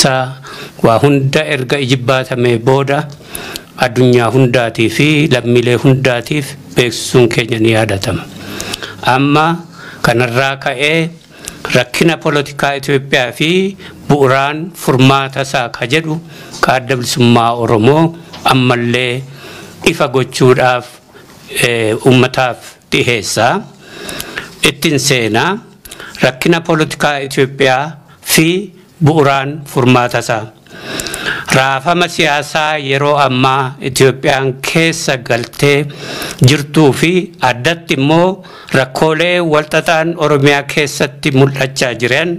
isaa waa hunda erga ijibbaatamee booda addunyaa hundaatii fi lammiilee hundaatiif beeksisuun keenya ni yaadatama. Amma kanarraa ka'ee rakkina poolitikaa Itoophiyaa fi bu'uuraan furmaata isaa ka jedhu ka Adda Bilisummaa Oromoo ammallee ifa gochuudhaaf uummataaf dhiheessa. Ittiin seenaa rakkina poolitikaa Itoophiyaa fi bu'uuraan furmaata isaa. Raafama siyaasaa yeroo ammaa Itoophiyaan keessa galtee jirtuu fi addatti immoo rakkoolee walxaxaan Oromiyaa keessatti mul'achaa jiran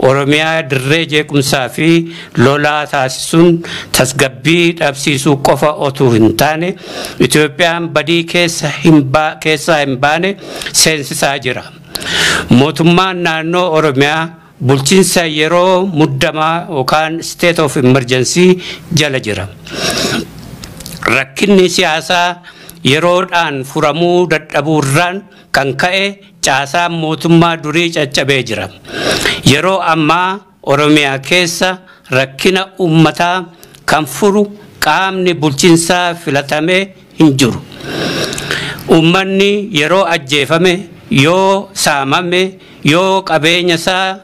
Oromiyaa dirree jeequmsaa fi lolaa taasisuun tasgabbii dhabsiisuu qofa otuu hin taane Itoophiyaan badii keessaa hin baane seensisaa jira. Mootummaan naannoo Oromiyaa bulchiinsa yeroo muddamaa yookaan state of emergency jala jira. Rakkinni siyaasaa yeroodhaan furamuu dadhabuurraan kan ka'e caasaan mootummaa durii caccabee jira. Yeroo ammaa Oromiyaa keessa rakkina uummataa kan furu qaamni bulchiinsaa filatamee hin jiru. Uummanni yeroo ajjeefame, yoo saamame, yoo qabeenya isaa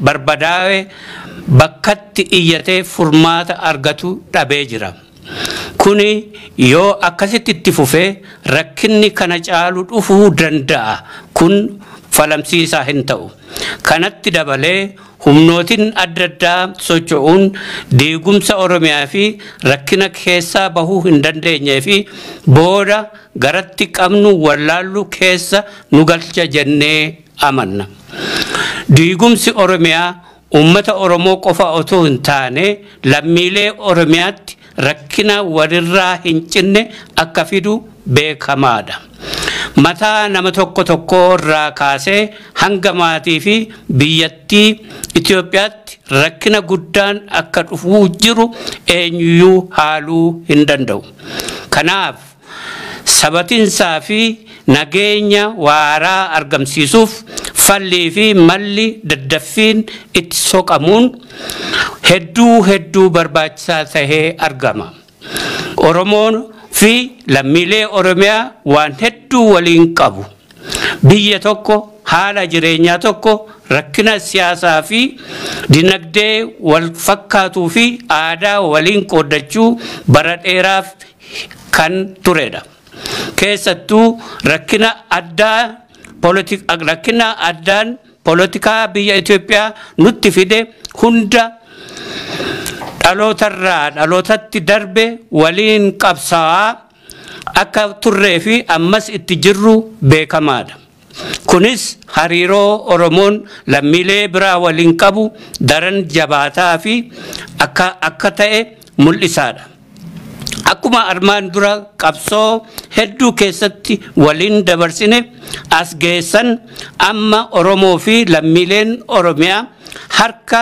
barbadaa'e bakkatti iyyatee furmaata argatu dhabee jira. Kuni yoo akkasitti itti fufee rakkinni kana caalu dhufuu danda'a. Kun falamsiisaa hin ta'u. Kanatti dabalee humnootiin adda addaa socho'uun diigumsa Oromiyaa fi rakkina keessaa bahuu hin dandeenyee fi booda garatti qabnu wallaallu keessa nu galcha jennee amanna. Diigumsi Oromiyaa uummata Oromoo qofa otoo hin taane lammiilee Oromiyaatti rakkina walirraa hin cinne akka fidu beekamaadha. Mataa nama tokko tokko irraa kaasee hanga maatii fi biyyattii Itoophiyaatti rakkina guddaan akka dhufuu jiru eenyuyyuu haaluu hin danda'u. Kanaaf sabatinsaa fi nageenya waaraa argamsiisuuf fallii fi malli daddaffiin itti soqamuun hedduu hedduu barbaachisaa tahee argama. Oromoon fi lammiilee Oromiyaa waan hedduu waliin qabu. Biyya tokko, haala jireenyaa tokko, rakkina siyaasaa fi dinagdee wal fakkaatuu fi aadaa waliin qooddachuu bara dheeraaf kan turedha. Keessattuu rakkina addaan poolitikaa biyya Itoophiyaa nutti fide hunda dhalootarraa dhalootatti darbe waliin qabsaa'aa akka turree fi ammas itti jirru beekamaadha. Kunis hariiroo Oromoon lammiilee biraa waliin qabu daran jabaataa fi akka ta'e mul'isaadha. Akkuma armaan dura qabsoo hedduu keessatti waliin dabarsine as geessan amma Oromoo fi lammiileen Oromiyaa harka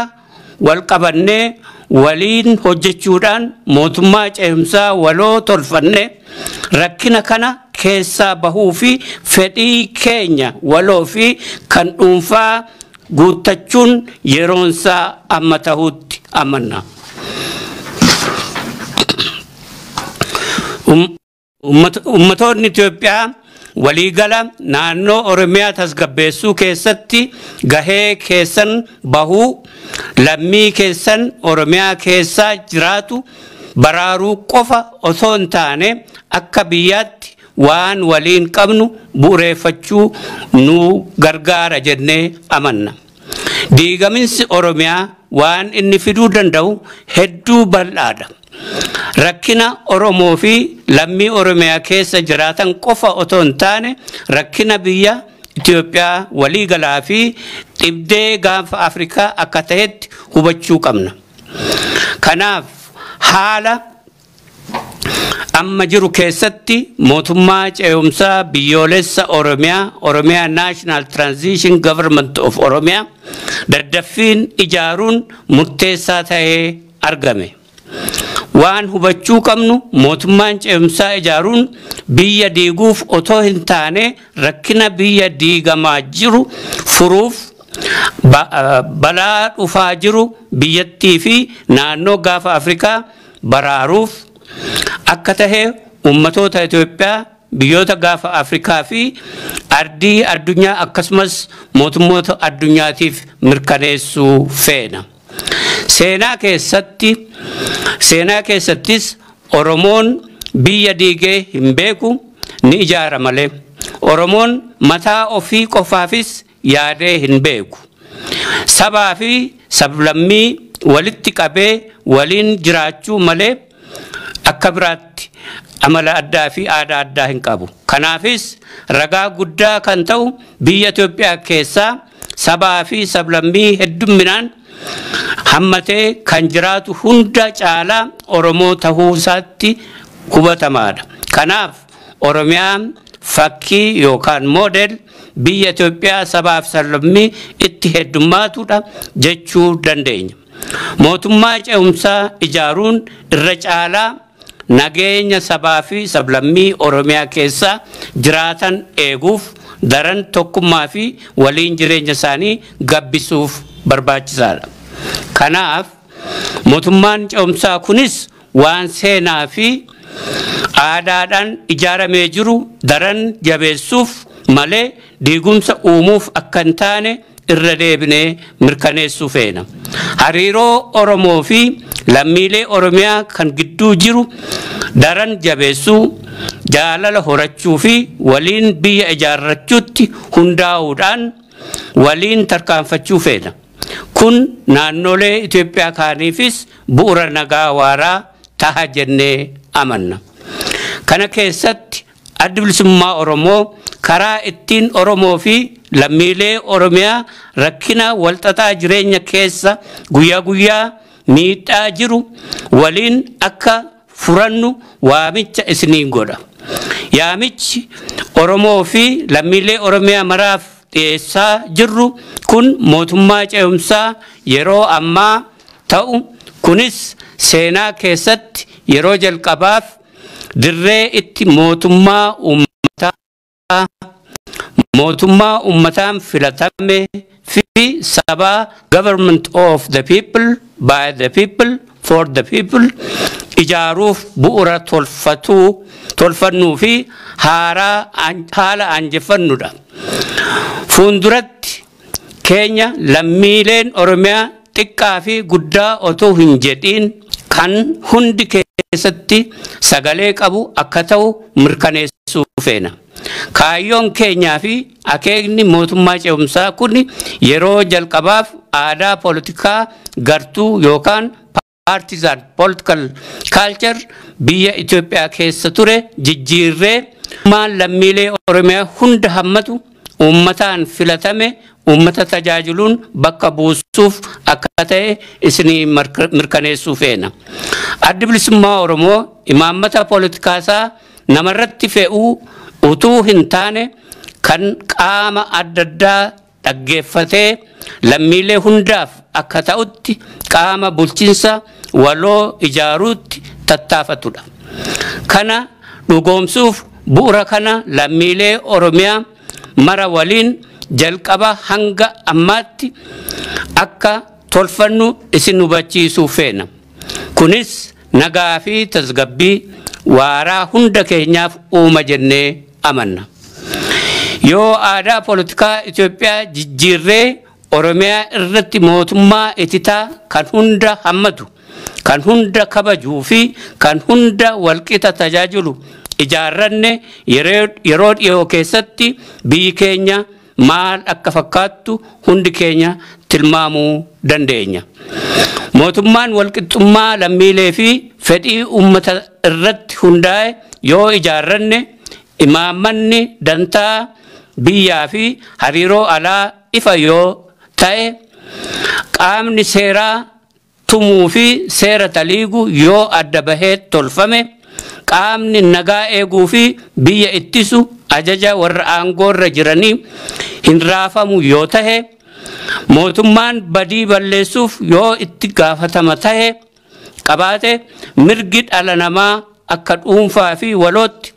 wal qabannee waliin hojjechuudhaan mootummaa ce'umsaa waloo tolfanne rakkina kana keessaa bahuu fi fedhii keenya waloo fi kan dhuunfaa guuttachuun yeroonsaa amma ta'utti amanna. Ummatoonni Itoophiyaa waliigala naannoo Oromiyaa tasgabbeessuu keessatti gahee keessan bahuu lammii keessan Oromiyaa keessa jiraatu baraaruu qofa osoo hin taane akka biyyaatti waan waliin qabnu bu'uureeffachuu nu gargaara jennee amanna. Diigaminsi Oromiyaa waan inni fiduu danda'u hedduu bal'aadha. Rakkina Oromoo fi lammii Oromiyaa keessa jiraatan qofa otoo hin taane rakkina biyya Itoophiyaa waliigalaa fi dhibdee gaanfa Afrikaa akka ta'etti hubachuu qabna. Kanaaf haala amma jiru keessatti mootummaa ce'umsaa biyyoolessa Oromiyaa, Oromiyaa National Transition Government of Oromiyaa daddaffiin ijaaruun murteessaa ta'ee argame. Waan hubachuu qabnu mootummaan ce'umsaa ijaaruun biyya diiguuf otoo hin taane rakkina biyya diigamaa jiru furuuf Balaa dhufaa jiru biyyattii fi naannoo gaafa Afrikaa baraaruuf akka tahe ummatoota Itoophiyaa, biyyoota gaafa Afrikaa fi ardii addunyaa akkasumas mootummoota addunyaatiif mirkaneessuu feena. Seenaa keessattis Oromoon biyya diigee hin beeku, ni ijaara malee. Oromoon mataa ofii qofaafis yaadee hin beeku. Sabaa fi sablammii walitti qabee waliin jiraachuu malee akka biraatti amala addaa fi aadaa addaa hin qabu. Kanaafis ragaa guddaa kan ta'u biyya Itoophiyaa keessaa sabaa fi sablammii heddumminaan hammatee kan jiraatu hunda caalaa Oromoo tahuu isaatti hubatamaadha. Kanaaf Oromiyaan fakkii yookaan moodel biyya Itoophiyaa sabaaf sablammii itti heddummaatudha jechuu dandeenya. Mootummaa ce'umsaa ijaaruun irra caalaa nageenya sabaa fi sablammii Oromiyaa keessa jiraatan eeguuf, daran tokkummaa fi waliin jireenya isaanii gabbisuuf barbaachisaadha. Kanaaf mootummaan ce'umsaa kunis waan seenaa fi aadaadhaan ijaaramee jiru daran jabeessuuf malee diigumsa uumuuf akka hin taane irra deebinee mirkaneessuu feena. Hariiroo Oromoo fi lammiilee Oromiyaa kan gidduu jiru daran jabeessuu, jaalala horachuu fi waliin biyya ijaarrachuutti hundaa'uudhaan waliin tarkaanfachuu feena. Kun naannolee Itoophiyaa kaaniifis bu'uura nagaa waaraa taha jennee amanna. Kana keessatti Addi Bilisummaa Oromoo karaa ittiin Oromoo fi lammiilee Oromiyaa rakkina walxaxaa jireenya keessa guyyaa guyyaa miidhaa jiru waliin akka furannu waamicha isiniin godha. Yaamichi Oromoo fi lammiilee Oromiyaa maraaf dhiyeessaa jirru kun mootummaa ce'umsaa yeroo ammaa ta'u kunis seenaa keessatti yeroo jalqabaaf dirree itti mootummaa uummataan filatame fi sabaa, government of the people, by the people, for the people, ijaaruuf bu'uura tolfatuu tolfannuu fi haaraa haala anjeffannudha. Fuulduratti keenya lammiileen Oromiyaa xiqqaa fi guddaa otoo hin jedhiin kan hundi keessatti sagalee qabu akka ta'u mirkaneessuu feena. Kaayyoon keenyaa fi akeekni mootummaa ce'umsaa kun yeroo jalqabaaf aadaa poolitikaa gartuu yookaan partisan political culture biyya Itoophiyaa keessa ture jijjiirree maan lammiilee Oromiyaa hunda hammatu, uummataan filatame, uummata tajaajiluun bakka buusuuf akka ta'e isinii mirkaneessuu feena. Addi Bilisummaa Oromoo imaammata poolitikaasaa namarratti fe'uu utuu hin taane kan qaama adda addaa dhaggeeffatee lammiilee hundaaf akka ta'utti qaama bulchiinsa waloo ijaaruutti tattaafatudha. Kana dhugoomsuuf bu'uura kana lammiilee Oromiyaa mara waliin jalqaba hanga ammaatti akka tolfannu isin hubachiisuu feena. Kunis nagaa fi tasgabbii waaraa hunda keenyaaf uuma jennee amanna. Yoo aadaa poolitikaa Itoophiyaa jijjiirree Oromiyaa irratti mootummaa ititaa kan hunda hammatu, kan hunda kabajuu fi kan hunda walqixa tajaajilu ijaarranne, yeroo dhiyoo keessatti biyyi keenya maal akka fakkaattu hundi keenya tilmaamuu dandeenya. Mootummaan walqixxummaa lammiilee fi fedhii uummata irratti hundaa'e yoo ijaarranne, imaammanni dantaa biyyaa fi hariiroo alaa ifa yoo ta'e, qaamni seeraa tumuu fi seera taliigu yoo adda bahee tolfame, qaamni nagaa eeguu fi biyya ittisu ajaja warra aangoorra jiranii hin raafamu yoo tahe, mootummaan badii balleessuuf yoo itti gaafatama tahe qabaate, mirgi dhala namaa akka dhuunfaa fi walootti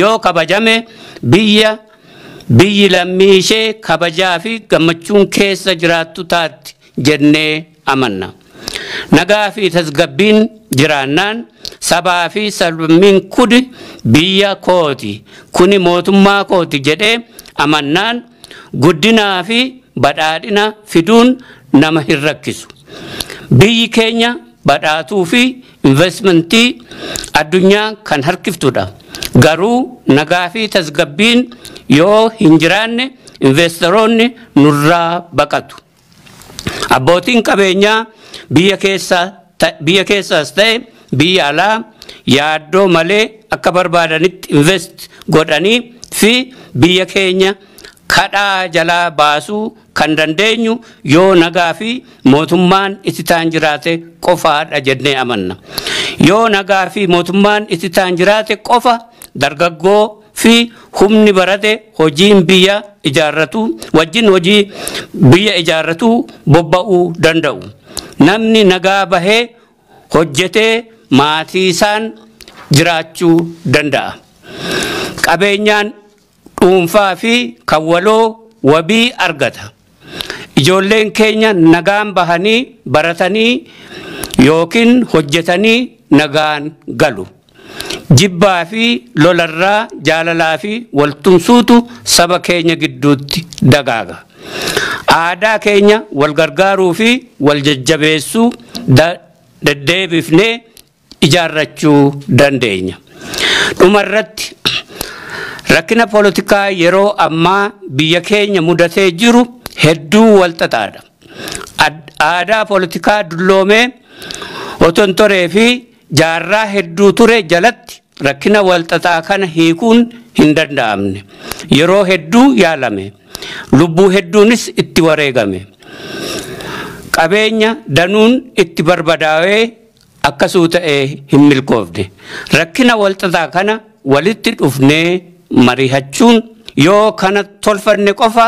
yoo kabajame, biyya biyyi lammii ishee kabajaa fi gammachuun keessa jiraattu taatti jennee amanna. Nagaa fi tasgabbiin jiraannaan sabaa fi sablammiin kuni biyya kooti, kuni mootummaa kooti jedhee amannaan guddinaa fi badhaadhina fiduun nama hin rakkisu. Biyyi keenya badhaatuu fi investmentii addunyaa kan harkiftudha. Garuu nagaa fi tasgabbiin yoo hin jiraanne investoroonni nurraa baqatu. Abbootiin qabeenyaa biyya keessaas ta'e biyya alaa yaaddoo malee akka barbaadanitti invest godhanii fi biyya keenya kadhaa jalaa baasuu kan dandeenyu yoo nagaa fi mootummaan itti taan jiraate qofaadha jennee amanna. Yoo nagaa fi mootummaan itti taan jiraate qofa dargaggoo fi humni barate hojiin biyya ijaarratu wajjin hojii biyya ijaarratu bobba'uu danda'u. Namni nagaa bahee hojjetee maatii isaan jiraachuu danda'a. Qabeenyaan dhuunfaa fi kan waloo wabii argata. Ijoolleen keenya nagaan bahanii baratanii yookiin hojjetanii nagaan galu. Jibbaa fi lolarraa jaalalaa fi waltumsuutu saba keenya gidduutti dagaaga. Aadaa keenya wal gargaaruu fi wal jajjabeessuu deddeebifnee ijaarrachuu dandeenya. Dhumarratti rakkina poolitikaa yeroo ammaa biyya keenya mudatee jiru hedduu walxaxaadha. Aadaa poolitikaa dulloomee otontoree fi jaarraa hedduu ture jalatti rakkina walxaxaa kana hiikuun hin danda'amne. Yeroo hedduu yaalame. Lubbuu hedduunis itti wareegame. Qabeenya danuun itti barbadaa'ee akkasuu ta'ee hin milkoofne. Rakkina walxaxaa kana walitti dhufnee mari'achuun yoo kana tolfanne qofa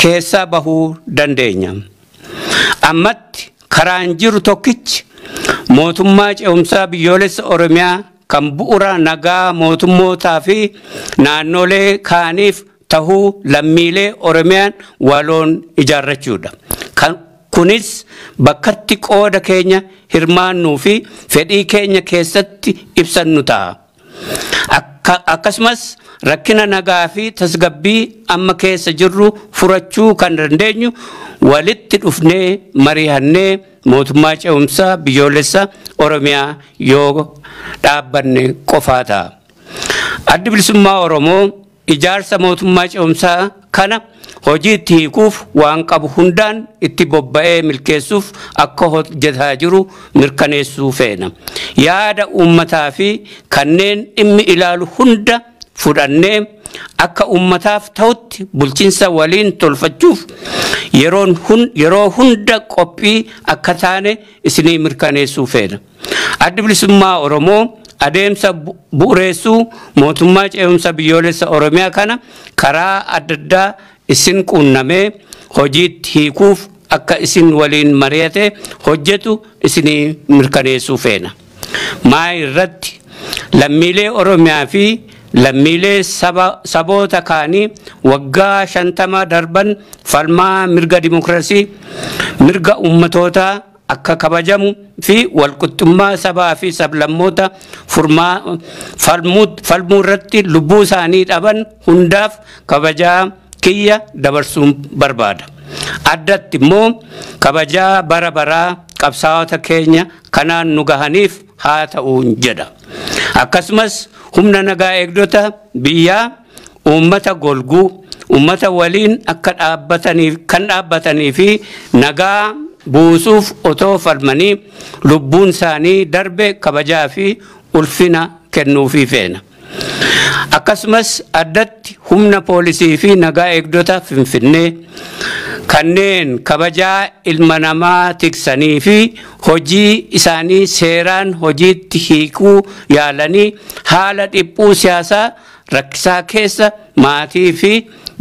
keessaa bahuu dandeenya. Ammatti karaan jiru tokkichi mootummaa ce'umsaa biyyoolessa Oromiyaa kan bu'uura nagaa mootummootaa fi naannolee kaaniif tahuu lammiilee Oromiyaan waloon ijaarrachuudha. Kunis bakkatti qooda keenya hirmaannuu fi fedhii keenya keessatti ibsannu ta'a. Akkasumas rakkina nagaa fi tasgabbii amma keessa jirru furachuu kan dandeenyu walitti dhufnee mari'annee mootummaa ce'umsaa biyyoolessa Oromiyaa yoo dhaabbanne qofaa ta'a. Addi Bilisummaa Oromoo ijaarsa mootummaa ce'umsaa kana hojiitti hiikuuf waan qabu hundaan itti bobba'ee milkeessuuf akka hojjetaa jiru mirkaneessuu feena. Yaada uummataa fi kanneen dhimmi ilaalu hunda fudhannee akka uummataaf ta'utti bulchiinsa waliin tolfachuuf yeroo hunda qophii akka taane isinii mirkaneessuu feena. Addi Bilisummaa Oromoo adeemsa bu'uureessuu mootummaa ce'umsa biyyoolessa Oromiyaa kana karaa adda addaa isin quunnamee hojiitti hiikuuf akka isin waliin mari'ate hojjetu isinii mirkaneessuu feena. Maa irratti lammiilee Oromiyaa fi lammiilee saboota kaanii waggaa 50 darban falmaa mirga dimokiraasii mirga uummatootaa akka kabajamu fi walqixxummaa sabaa fi sablammoota falmuu irratti lubbuu isaanii dhaban hundaaf kabajaa kiyya dabarsuun barbaada. Addatti immoo kabajaa bara baraa qabsaa'ota keenya kanaan nu gahaniif haa ta'uun jedha. Akkasumas humna nagaa eegdota biyyaa uummata golguu uummata waliin akka dhaabbataniif kan dhaabbatanii fi nagaa buusuuf otoo falmanii lubbuun isaanii darbe kabajaa fi ulfina kennuufii feena. Akkasumas addatti humna poolisii fi nagaa eegdota Finfinnee kanneen kabajaa ilma namaa tiksanii fi hojii isaanii seeraan hojiitti hiikuu yaalanii haala dhiphuu siyaasaa rakkisaa keessa maatii fi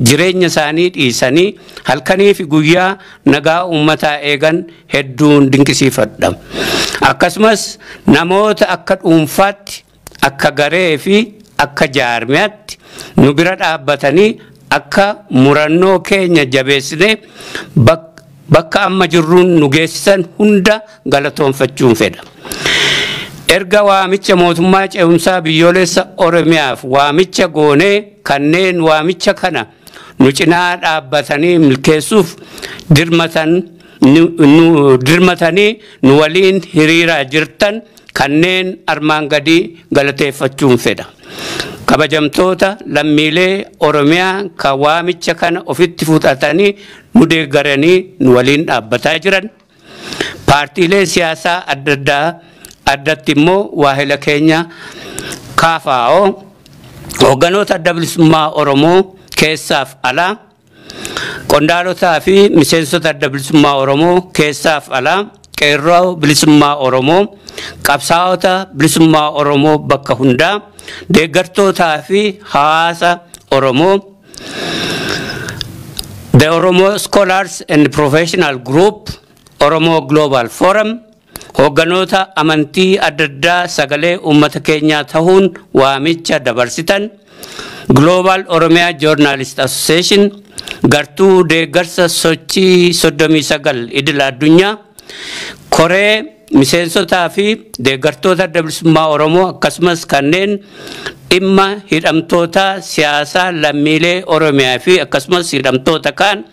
jireenya isaanii dhiisanii halkanii fi guyyaa nagaa uummataa eegan hedduun dinqisiifadha. Akkasumas namoota akka dhuunfaatti, akka garee fi akka jaarmiyaatti nu bira dhaabbatanii akka murannoo keenya jabeessine bakka amma jirruun nu geessisan hunda galatoonfachuun fedha. Erga waamicha mootummaa ce'umsaa biyyoolessa Oromiyaaf waamicha goonee kanneen waamicha kana nu cinaa dhaabbatanii milkeessuuf dirmatanii nu waliin hiriiraa jirtan kanneen armaan gadii galateeffachuun fedha. Kabajamtoota lammiilee Oromiyaa kan waamicha kana ofitti fudhatanii nu deeggaranii nu waliin dhaabbataa jiran, paartiilee siyaasaa adda addaa, addatti immoo waahila keenya KFO, hoogganoota Adda Bilisummaa Oromoo keessaaf alaa, qondaalotaa fi miseensota Adda Bilisummaa Oromoo keessaaf alaa, qeerroo bilisummaa Oromoo, qabsaa'ota bilisummaa Oromoo bakka hundaa, deeggartootaa fi hawaasa Oromoo, The Oromo Scholars and Professional Group, Oromo Global Forum, hoogganoota amantii adda addaa sagalee uummata keenyaa tahuun waamicha dabarsitan, Global Oromia Journalist Association, gartuu deeggarsa sochii 39 idil addunyaa, koree miseensotaa fi deeggartoota Adda Bilisummaa Oromoo, akkasumas kanneen dhimma hidhamtoota siyaasaa lammiilee Oromiyaa fi akkasumas hidhamtoota kaan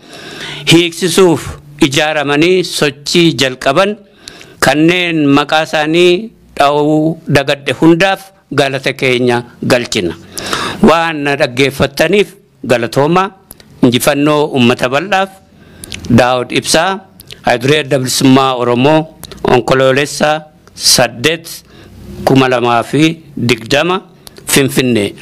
hiiksisuuf ijaaramanii sochii jalqaban, kanneen maqaa isaanii dha'uu dagadhe hundaaf galata keenya galchina. Waan na dhaggeeffattaniif galatooma. Injifannoo uummata bal'aaf. Daawud Ibsaa, Hayiduree Adda Bilisummaa Oromoo, Onkoloolessa 8, 2020, Finfinnee.